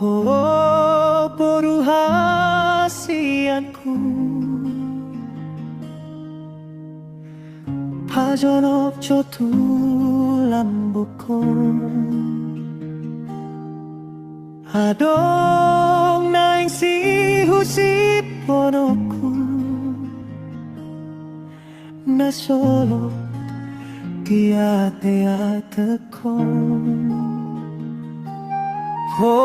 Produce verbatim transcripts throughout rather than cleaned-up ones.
O boru hasianku, pajonok jo tu lambokon. Adong naeng sihusip ponokku na solot di ateatekon. O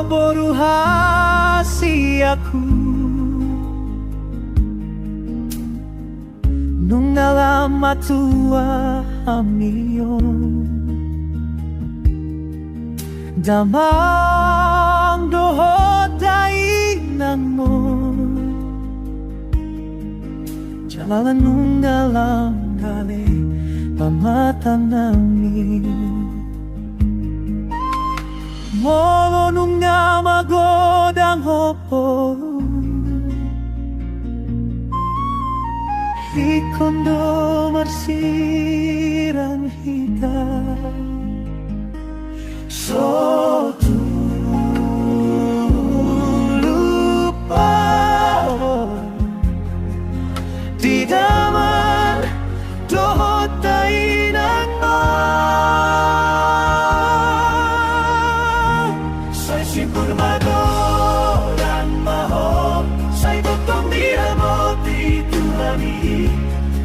boru hasianku, nunga lam matua hami on, damang dohot dainangmon, jala nunga lam gale pamatanami. Molo nunga magodang ho boru, ingkon do marsirang hita. So tupa ho di damang dohot dainang on. Sai simpul magodang ma ho, sai tongtong diramoti Tuhan i.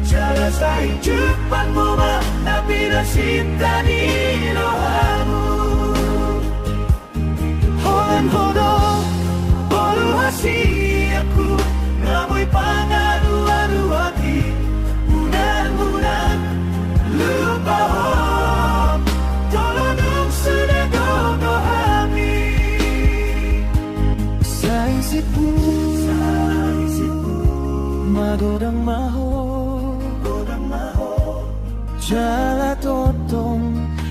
Jala sai jumpang mu ma na pinasinta ni rohamu. Holan ho do boru hasianku, na boi pangaruaruan i. Unang, unang lupa ho, tolong dung sude gogo hami. Sai simpul, sai simpul magodang ma ho, godang ma ho. Jala tongtong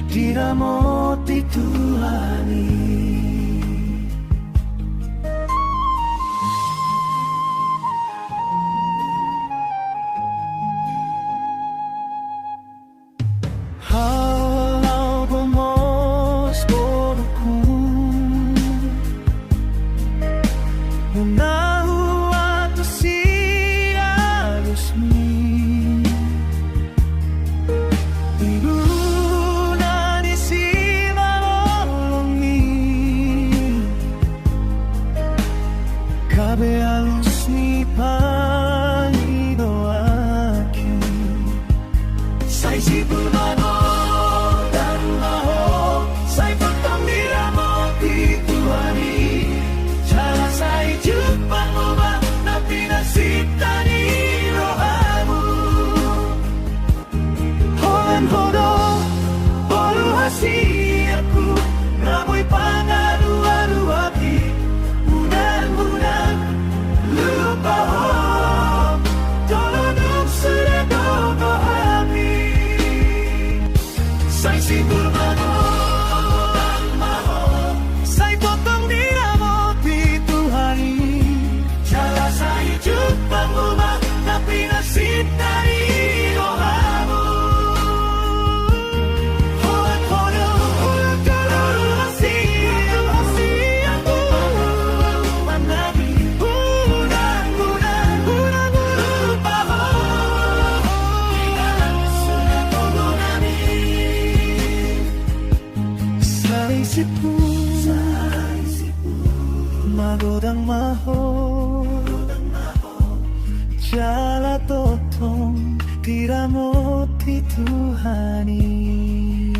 diramoti Tuhan i. Hau laho gomos borungku, nunga huantusi alusmi. Di luna ni simalolongmi, gabe alus ni pangidoanki. Sai simpul magodang ma ho, sai tongtong diramoti Tuhan i. Jala sai jumpang mu ma na pinasinta ni rohamu. Holan ho do boru hasianku, na boi pangaruaruan i. Unang, unang lupa ho, tolong dung sude gogo hami. Sai simpul magodang ma ho, sai tongtong diramoti Tuhan i. Jala sai jumpang mu ma na pinasinta ni rohamu. Holan ho do boru hasianku, unang, unang lupa ho. Sai simpul magodang ma ho, jala tongtong diramoti Tuhan i.